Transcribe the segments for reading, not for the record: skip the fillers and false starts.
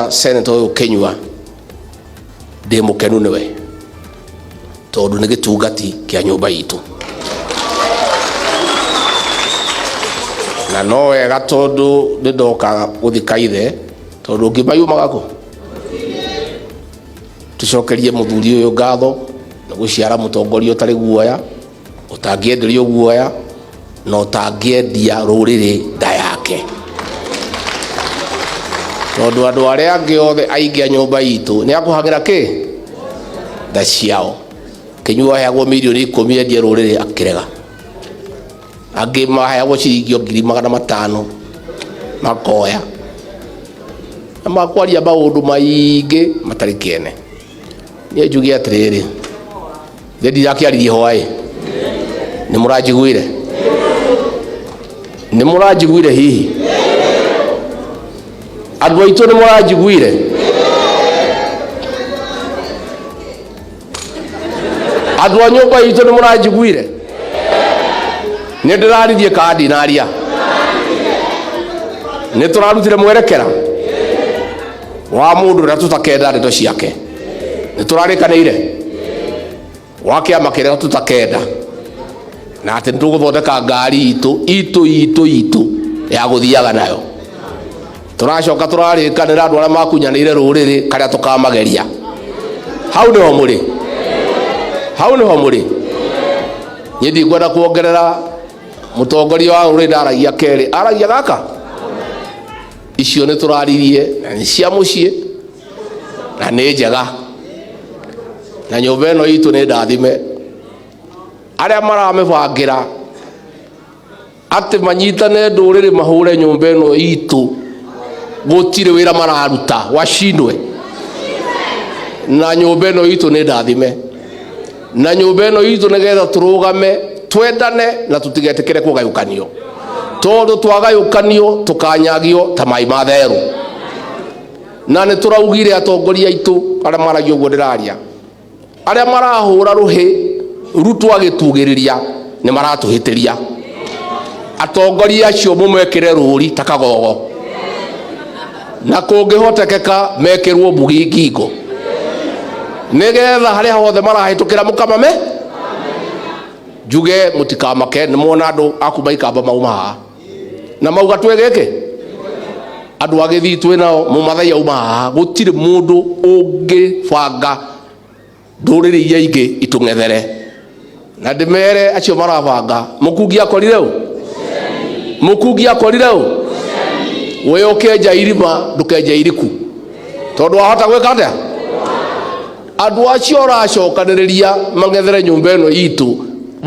Senator ũyũ Kĩnyua ndĩ mũkenu nĩwe tondũ nĩ gĩtungati kĩa nyũmba itũ, na no wega tondũ nĩ ndoka gũthika ithe, tondũ ngima yumaga kũ. Tũcokerie mũthuri ũyũ ngatho nĩ gũciara mũtongoria ũtarĩ guoya, ũtangĩenderio guoya na ũtangĩendia rũrĩrĩ nda yake, tondũ andũ arĩa angĩ othe aingĩ a nyũmba itũ nĩ akũhang'ĩra kĩ nda ciao. Kĩnyua aheagwo mirioni 10 endie rũrĩrĩ akĩrega, angĩ maheagwo ciringi o 500,000 makoya na makwaria maũndũ maingĩ matarĩ kĩene. Niĩ njuge atĩrĩrĩ, nĩ ndirakĩaririe hwaĩ, nĩ mũranjiguire? Nĩ mũranjiguire hihi? Andũ aitũ, nĩ mũranjiguire? Andũ a nyũmba itũ, nĩ mũranjiguire? Nĩ ndĩraririe kana ndinaria? Nĩ tũrarutire mwerekera wa mũndũ ũrĩa tũtakenda ndeto ciake, nĩ tũrarĩkanĩire wa kĩama kĩrĩa tũtakenda, na atĩ nĩ tũgũthondeka ngari itũ itũ itũ itũ ya gũthiaga nayo. Tũracoka tũrarĩkanĩra andũ arĩa makunyanĩire rũrĩrĩ karĩa tũkamageria. Hau nĩho mũrĩ, hau nĩho mũrĩ. Niĩ ndikwenda kuongerera. Mũtongoria wa rũrĩrĩ ndaragia kerĩ, aragia gaka. Icio nĩ tũraririe na nĩ cia mũciĩ na nĩ njega, na nyũmba ĩno itũ nĩ ndathime. Arĩa maramĩbangĩra atĩ manyitane ndũrĩrĩ mahũre nyũmba ĩno itũ, gũtirĩ wĩra mararuta, wacindwe. Na nyũmba ĩno itũ nĩ ndathime, na nyũmba ĩno itũ nĩgetha tũrũgame, twendane na tũtigetĩkĩre kũgayũkanio, tondũ twagayũkanio tũkanyagio ta maĩ ma therũ. Na nĩ tũraugire atongoria aitũ arĩa maragia ũguo ndĩraria, arĩa marahũra rũhĩ Ruto agĩtugĩrĩria, nĩ maratũhĩtĩria. Atongoria acio mũmekĩre rũri ta kagogo, na kũngĩhotekeka mekĩrwo mbugi ngingo, nĩgetha harĩa hothe marahĩtũkĩra mũkamame. Njuge mũtikamake, nĩ muona andũ akuma Ikamba mauma haha na mauga twĩ gĩkĩ, andũ a Gĩthii twĩ nao, mũmathai auma haha. Gũtirĩ mũndũ ũngĩbanga ndũrĩrĩ iria ingĩ itũng'ethere, na ndĩmere acio marabanga, mũkungi akorire ũ, mũkungi akorire ũ. We ũkĩenja irima, ndũkenje iriku, tondũ wahota gwĩka atĩa? Andũ acio ũracokanĩrĩria mang'ethere nyũmba ĩno itũ,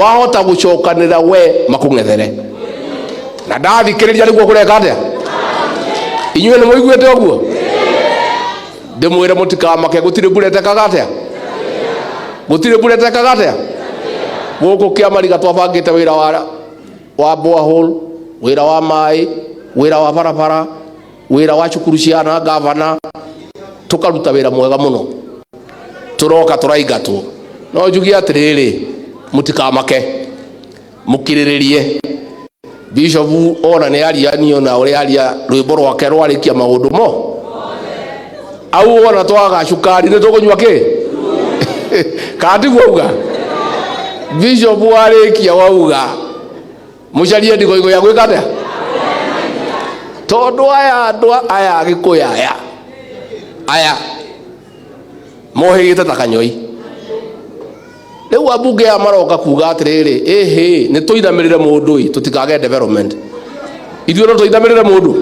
wahota gũcokanĩra we makũng'ethere. Na ndathikĩrĩria nĩguo kũreka atĩa? Inyuĩ nĩ mũiguĩte ũguo? Ndĩmwĩre mũtikamake, gũtirĩ mbura ĩtekaga atĩa, gũtirĩ mbura ĩtekaga atĩa. Gũkũ kĩamariga twabangĩte wĩra wa borehole, wĩra wa maĩ, wĩra wa barabara, wĩra wa cukuru ciana gavana, tũkaruta wĩra mwega mũno. Tũroka tũraingatwo. No njuge atĩrĩrĩ, mũtikamake, mũkirĩrĩrie. Bishop ona nĩ aria niona ũrĩa aria rwĩmbo rwake rwarĩkia maũndũ mo au, ona twaga cukari nĩ tũkũnyua kĩ kana tiguo auga? Bishop warĩkia wauga mũcarie ndigoigo ya gwĩka atĩa, tondũ aya andũ aya Gĩkũyũ aya aya mohĩgĩte ta kanyoi. Rĩu ambunge aya maroka kuga atĩrĩrĩ, ĩhĩ, nĩ tũinamĩrĩre mũndũ ĩ, tũtikage development. Ithuĩ no tũinamĩrĩre mũndũ?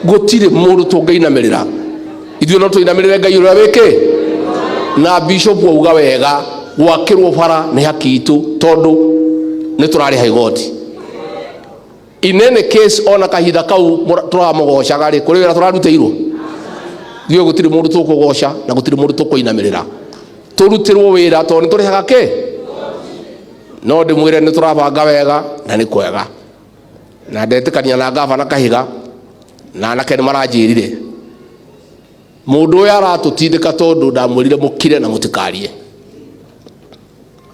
Gũtirĩ mũndũ tũngĩinamĩrĩra. Ithuĩ no tũinamĩrĩre Ngai ũrĩa wĩkĩ. Na bishop auga wega, gwakĩrwo bara nĩ haki itũ, tondũ nĩ tũrarĩha igoti. In any case, ona kahinda kau tũramũgocaga rĩ, kũrĩ wĩra tũrarutĩirwo. Ithuĩ gũtirĩ mũndũ tũkũgoca na gũtirĩ mũndũ tũkũinamĩrĩra. Tũrutĩrwo wĩra tondũ nĩ tũrĩhaga kĩ. No ndĩmwĩre nĩ tũrabanga wega na nĩ kwega, na ndetĩkania na gavana Kahiga na anake nĩ maranjĩrire mũndũ ũyũ aratũtindĩka, tondũ ndamwĩrire mũkire na mũtikarie.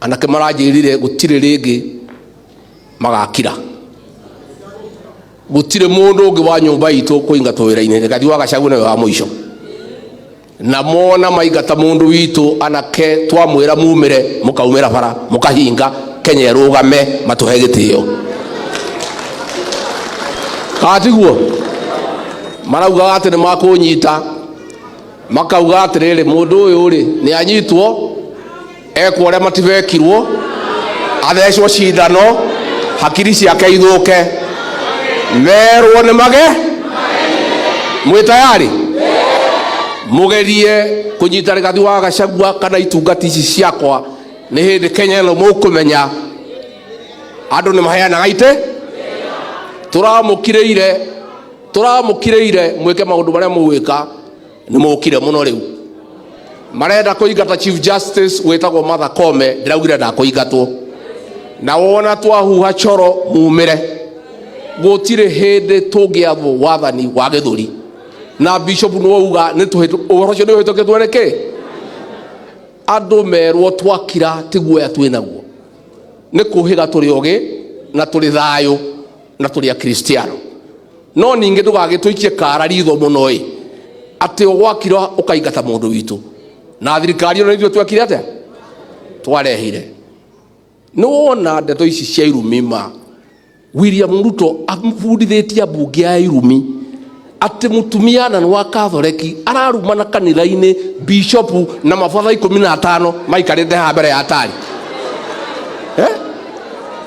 Anake maranjĩrire gũtirĩ rĩngĩ magakira. Gutire mundu ungi wa nyumba itu kuingatwo wira-ini. Rigathi wa Gachagua niwe wa muico. Na mona maingata mundu witu anake twamwira mumire mukaumira bara mukahinga Kenya irugame matuhe gitio. Katiguo maraugaga ati ni makunyita, makauga atiriri mundu uyu ri ni anyitwo ekwo uria matibekirwo athecwo cindano hakiri ciake ithuke merwo ni mage. Mwi tayari mugerie kunyita Rigathi wa Gachagua kana itungati ici ciakwa ni hindi Kenya ino mukumenya andu ni maheanaga ite. Turamukireire mwike maundu maria mugwika ni mukire muno. Riu marenda kuingata Chief Justice witagwo Martha Koome, ndiraugire ndakuingatwo na wona twahuha choro mumire. Gutire hindi tungiathwo wathani wa githuri na bishop no uga ni uhoro ucio ni uhitukitwo ni ki andu merwo twakira ti guoya twinaguo ni kuhiga turi ogi na turi thayu na turi akristiano. No ningi ndugagituikie kara ritho muno i ati ugwakira ukaingata mundu witu na thirikari ino ithuĩ twekire atia twarehire. Nĩ wona ndeto ici cia irumi ma William Ruto abundithĩtie mbunge ya irumi atĩ mũtumia na wa Katholeki ararumana kanitha-inĩ bishopu na mabatha 15 maikarĩte haha mbere ya tari.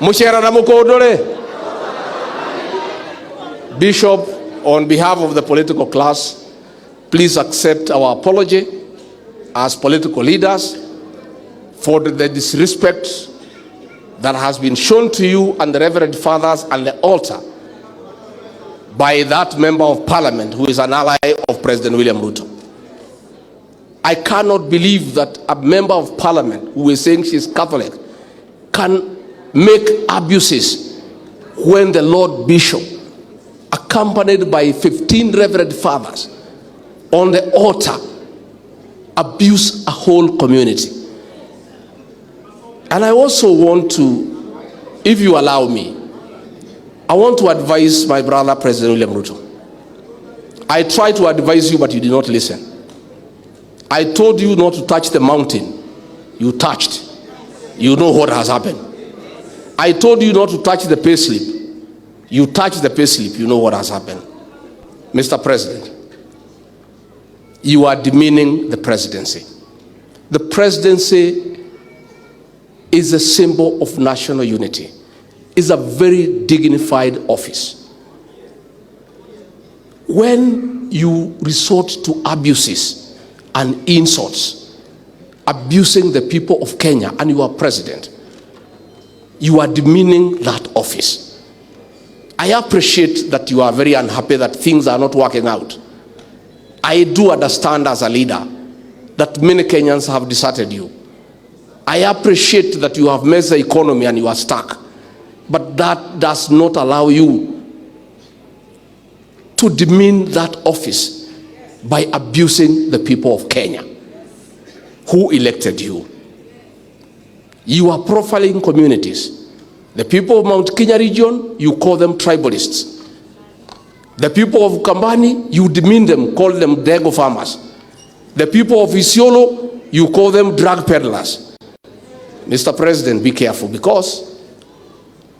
Mũcera na mũkũndũ rĩ. Bishop, on behalf of the political class, please accept our apology as political leaders for the disrespect that has been shown to you and the Reverend Fathers and the altar by that member of parliament who is an ally of President William Ruto. I cannot believe that a member of parliament who is saying she is Catholic can make abuses when the Lord Bishop, accompanied by 15 Reverend Fathers on the altar, abuse a whole community. And I also want to, if you allow me, I want to advise my brother, President William Ruto. I tried to advise you, but you did not listen. I told you not to touch the mountain. You touched. You know what has happened. I told you not to touch the payslip. You touched the payslip. You know what has happened. Mr. President, you are demeaning the presidency. The presidency is a symbol of national unity. It's a very dignified office. When you resort to abuses and insults, abusing the people of Kenya, and you are president, you are demeaning that office. I appreciate that you are very unhappy that things are not working out. I do understand as a leader that many Kenyans have deserted you. I appreciate that you have messed the economy and you are stuck. But that does not allow you to demean that office by abusing the people of Kenya who elected you. You are profiling communities. The people of Mount Kenya region, you call them tribalists. The people of Kambani, you demean them, call them Dago farmers. The people of Isiolo, you call them drug peddlers. Mr. President, be careful, because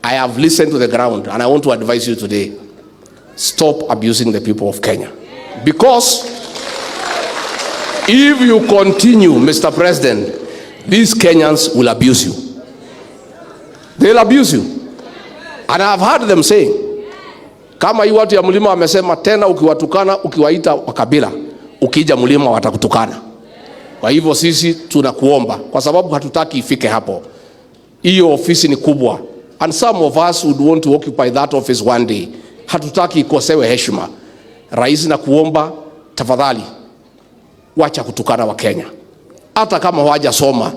I have listened to the ground and I want to advise you today, stop abusing the people of Kenya. Because if you continue, Mr. President, these Kenyans will abuse you. They'll abuse you. And I've heard them saying, kama hii watu ya mlima wamesema tena, ukiwatukana, ukiwaita wakabila, ukija mlima watakutukana. Kwa hivyo sisi tunakuomba, kwa sababu hatutaki ifike hapo. Hiyo ofisi ni kubwa, and some of us would want to occupy that office one day. Hatutaki ikosewe heshima. Rais, nakuomba tafadhali, wacha kutukana wa Kenya. Hata kama hawajasoma,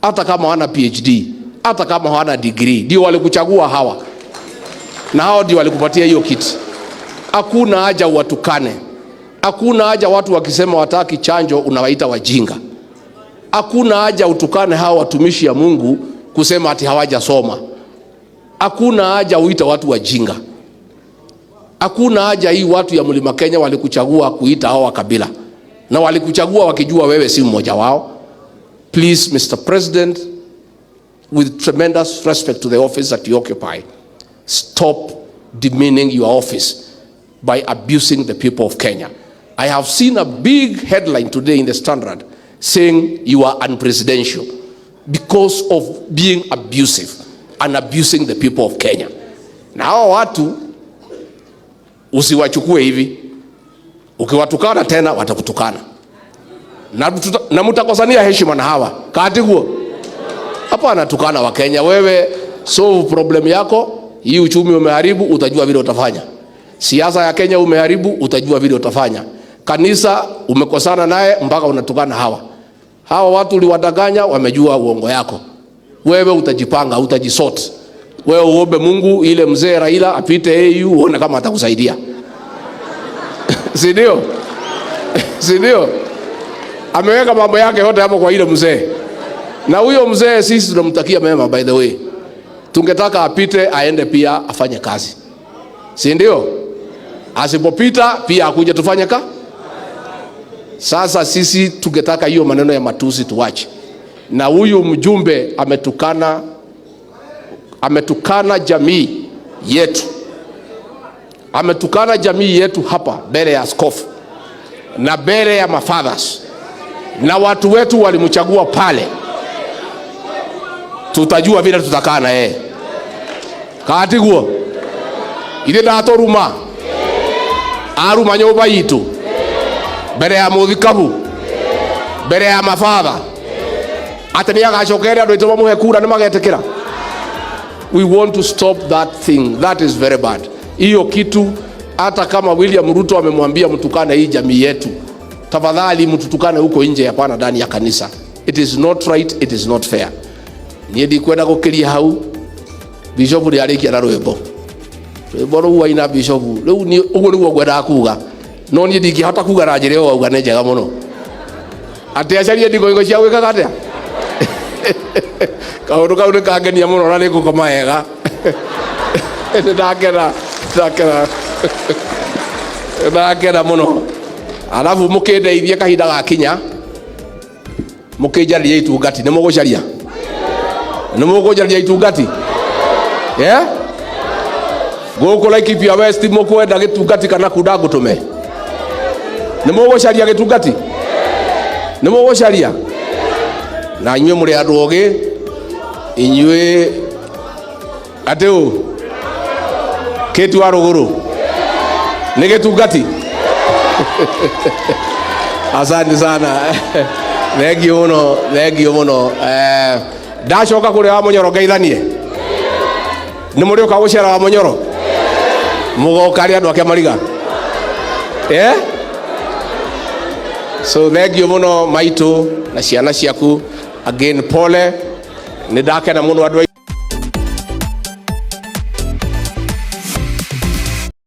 hata kama hawana PhD, hata kama hawana degree, ndio walikuchagua hawa. Na hao ndio walikupatia hiyo kiti. Hakuna haja uwatukane. Hakuna haja watu wakisema wataki chanjo unawaita wajinga. Hakuna haja utukane hawa watumishi ya Mungu kusema ati hawajasoma. Hakuna haja uita watu wajinga. Hakuna haja hii. Watu ya Mlima Kenya walikuchagua kuita hao wa kabila, na walikuchagua wakijua wewe si mmoja wao. Please, Mr. President, with tremendous respect to the office that you occupy, stop demeaning your office by abusing the people of Kenya. I have seen a big headline today in the Standard saying you are unpresidential because of being abusive and abusing the people of Kenya. Na hao watu usiwachukue hivi, ukiwatukana tena watakutukana na mtakosania heshima na hawa katiguo. Hapana, tukana Wakenya. Wewe solve problem yako hii. Uchumi umeharibu, utajua vile utafanya. Siasa ya Kenya umeharibu, utajua vile utafanya. Kanisa umekosana naye mpaka unatukana hawa. Hawa watu uliwadanganya, wamejua uongo yako. Wewe utajipanga, utajisort. Wewe uombe Mungu ile mzee Raila apite AU, uone kama atakusaidia, si ndio? Si ndio? Ameweka mambo yake yote hapo kwa ile mzee, na huyo mzee sisi tunamtakia mema. By the way, tungetaka apite aende pia afanye kazi, si ndio? Asipopita pia akuje tufanye ka. Sasa sisi tungetaka hiyo maneno ya matusi tuwache, na huyu mjumbe ametukana, ametukana jamii yetu, ametukana jamii yetu hapa mbele ya askofu na mbele ya mafathers, na watu wetu walimchagua pale. Tutajua vile tutakaa na yeye katiguo ithe ndatoruma aruma nyumba itu mbere ya muthikabu, mbere ya mabatha, ati nĩ agacokere andũ aitũ mamũhe kura nĩ magetĩkĩra. We want to stop that thing. That is very bad. Hiyo kitu, hata kama William Ruto amemwambia mtukane hii jamii yetu, tafadhali mtutukane huko nje, hapana ndani ya kanisa. It is not right, it is not fair. Niĩ ndikwenda gũkĩria hau. Bishop nĩ arĩkia na rwĩmbo, rwĩmbo rũu aina bishop rĩu ũguo nĩguo ngwendaga kuga, no niĩ ndingĩhota kuga na njĩra ĩyo wauga nĩ njega mũno, atĩ acarie ndigoigo cia gwĩkaga atĩa. Kaũndũ kau nĩ kangenia mũno na nĩ ngũkoma wega. Nĩ ndakena, ndakena, ndakena mũno. Alafu mũkĩndeithie kahinda gakinya mũkĩnjarĩrie itungati. Nĩ mũgũcaria, nĩ mũkũnjarĩria itungati, yeah? Gũkũ Laikipia West mũkwenda gĩtungati kana kunda ngũtũme? Nĩ mũgũcaria gĩtungati? Nĩ mũgũcaria? Na inyuĩ mũrĩ andũ ogĩ inyuĩ, atĩ ũ kĩtu wa rũgũrũ nĩ gĩtungati. Asante sana, thengiũ mũno, thengiũ mũno. Ndacoka kũrĩa wa Mũnyoro ngeithanie. Nĩ mũrĩũka gũcera wa Mũnyoro? Mũgoka arĩa andũ ake mariga, eh? So thengiũ mũno maitũ na ciana ciaku. Again, pole, nĩ ndakena mũno andũ.